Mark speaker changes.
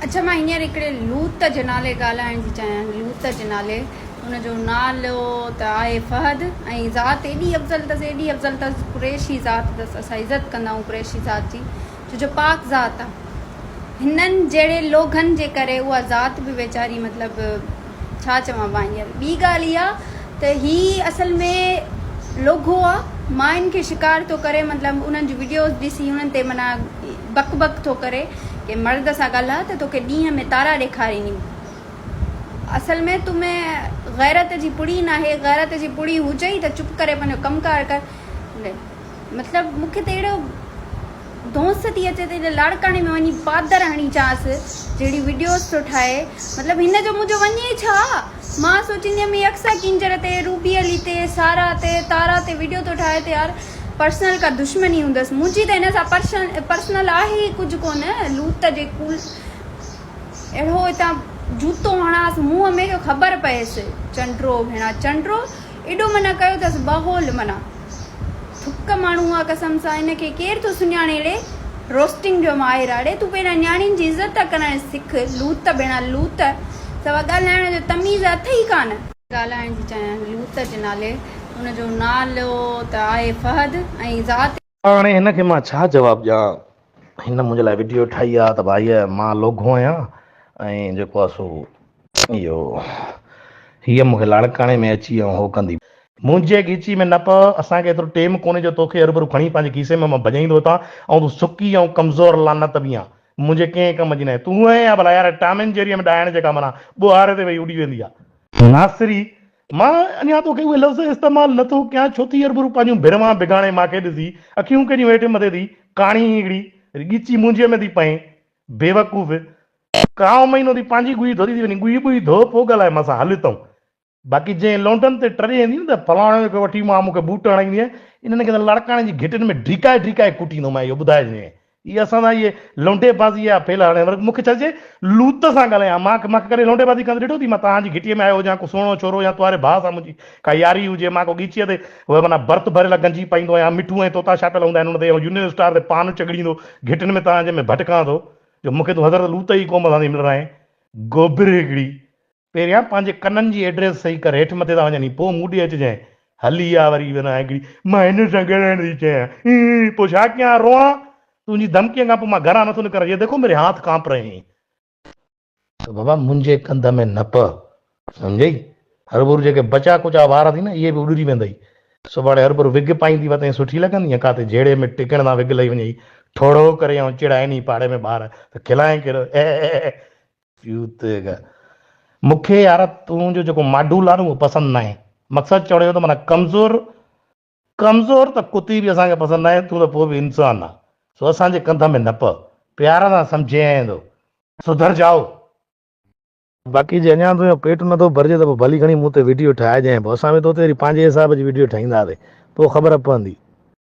Speaker 1: اڇا مان هينئر هڪڙي لوط جي نالي ڳالهائڻ ٿي چاهيان لوط جي نالي ان جو نالو ته آهي فهد ۽ ذات ايڏي افضل اٿس ايڏي افضل اٿس قريشي ذات اٿس اسان عزت ڪندا آهيون قريشي ذات جي ڇو جو پاڪ ذات آهي هنن جهڙي لوگن جي ڪري اها ذات به ويچاري مطلب ڇا چوان مان هينئر ٻي ڳالهه اها ته هي اصل ۾ لوگهو آ ماين کي شڪار ٿو ڪري مطلب انهن جون وڊيوز ڏسي انهن تي معنيٰ بڪ بڪ ٿو ڪري ڪي مرد سان ڳالهاء ته توکي ڏينهن ۾ تارا ڏيکارينديون اصل ۾ تو ۾ غيرت جي پڙي ناهي غيرت جي پڙي هجئي ته چپ ڪري پنهنجو ڪم ڪار ڪر مطلب مون کي ته اهڙو ڌونس ٿي اچي ته لاڙڪاڻي ۾ وڃي پادر هڻي چانس جهڙي وڊيوز ٿو ٺاهي مطلب هن جو منهنجو وڃي ڇا مان سوچيندي هيم هي اقصيٰ ڪينجهر تي روبي علي تي سارا تي تارا تي وڊيو ٿو ٺاهي ته يار پرسنل ڪا دشمني هوندس منهنجي ته هن سان پرسنل آهي ئي ڪجهه ڪونه لوت جي ڪول اهڙو هتان جوتو هڻانس منهن ۾ جو خبر پئيس چنڊرو ڀيڻا چنڊرو ايڏو منع ڪيو اٿس بهول منع ٿڪ ماڻهو آ قسم سان هن کي ڪير ٿو سڃاڻي ڙي روسٽنگ جو ماهر آ ڙي تون پهريان نياڻين جي عزت ڪرڻ سک لوط ڀيڻا لوط سوا ڳالهائڻ جو تميز اٿئي ڪانه. ڳالهائڻ ٿي چاهيان لوط جي نالي ان جو نالو ته آهي فهد ۽ ذات.
Speaker 2: هاڻي هن کي مان ڇا جواب ڏيان هن منهنجي لاء وڊيو ٺاهي آ ته ڀائي مان لوگهو آهيان ۽ جيڪو آ سو اهو هيء مون کي لاڙڪاڻي ۾ اچي ۽ هو ڪندي. منهنجي ڳچي ۾ نه پئه، اسان کي ايترو ٽيم ڪونهي جو توکي هروڀرو کڻي پنهنجي کيسي ۾ مان ڀڄائيندو وتان ۽ تون سڪي ۽ ڪمزور لعنت به آن، منهنجي ڪنهن ڪم جي ناهي. تون هئين يا ڀلا يار ٽام اينڊ جيريء ۾ ڏائڻ جيڪا معنيٰ ٻوهاري تي ويهي اڏي ويندي آ. ناصري، مان اڃا توکي اهي لفظ استعمال نه ٿو ڪيان، ڇو ٿي هروڀرو پنهنجون ڀروان بگاڻي مان کي ڏسي، اکيون ڪيڏيون هيٺ مٿي ٿي، ڪاڻي هڪڙي، ڳچي منهنجي ۾ ٿي پئين، بيوقوف! ڪانء مهينو ٿي پنهنجي ڳوئي ڌوتي ٿي وڃي، ڳوئي ٻوئي ڌو پوء ڳالهاء مان سان هل اتئون. باقي جنهن لونڊن تي ٽري ايندي نه ته فلاڻي کي وٺي مان مون کي بوٽ هڻائيندي انهن کي ته لاڙڪاڻي جي گهٽين ۾ ڍيڪائي ڍيڪائي ڪٽيندومانء اهو ٻڌائجانء اهي اسان سان اهي لونڊي بازي جا ڦيل هڻي وري مون کي ڇا چئي لوط سان ڳالهايان مان مان ڪڏهن لونڊي بازي ڪندي ڏٺو ٿي مان توهان جي گهٽيء ۾ آيو هجان ڪو سهڻو ڇورو يا توهاري ڀاء سان منهنجي ڪا ياري هجي مان ڪو ڳچيء تي معنيٰ برت ڀريل گنجي پائيندو آهيان مٺو ۽ طوطا ڇاپيل هوندا آهن ان تي ۽ يونين اسٽار تي پان چڳڙيندو گهٽين ۾ توهان جي ۾ ڀٽڪان ٿو جو مون کي تون حضرت لوط جي قوم سان ٿي ملرائين گوبر هڪڙي پهريان پنهنجي ڪنن جي ايڊريس صحيح ڪر هيٺ مٿي ٿا وڃن پوء مون ڏي اچجانء هلي آ وري وڃان هڪڙي مان هن سان ڳالهائڻ ٿي چاهيان اي پوء ڇا ڪيان روئان تنهنجي ڌمڪيء کان پوء مان گهران نٿو نڪران يي ديکو ميري هاٿ ڪانپ رهي هين. ته بابا منهنجي ڪنڌ ۾ نه پئه سمجهئي هروڀرو جيڪي بچا ڪچا وار اٿئي نه اهي به اڏري ويندئي سڀاڻي هروڀرو وگ پائيندي وتين سٺي لڳندينء ڪاتي جهيڙي ۾ ٽڪڻ تان وگ لهي وڃئي ٺوڙهو ڪري ۽ چڙائيني پاڙي ۾ ٻار ته کلائين ڪهڙو اي اي اي چوتيگا. مون کي يار تنهنجو جيڪو ماڊول آهي نه اهو پسند ناهي. مقصد چوڻ جو ته معنيٰ ڪمزور ڪمزور ته ڪتي به اسان کي پسند ناهي تون ته پوء به انسان آن سو اسان جي ڪنڌ ۾ نه پئه. پيار سان سمجهيائين ٿو. سڌر جائو. باقي جي اڃان تنهنجو پيٽ نٿو ڀرجي ته پوء ڀلي کڻي مون تي وڊيو ٺاهجانء پوء اسان به تو تي وري پنهنجي حساب جي وڊيو ٺاهينداسين پوء خبر پوندي.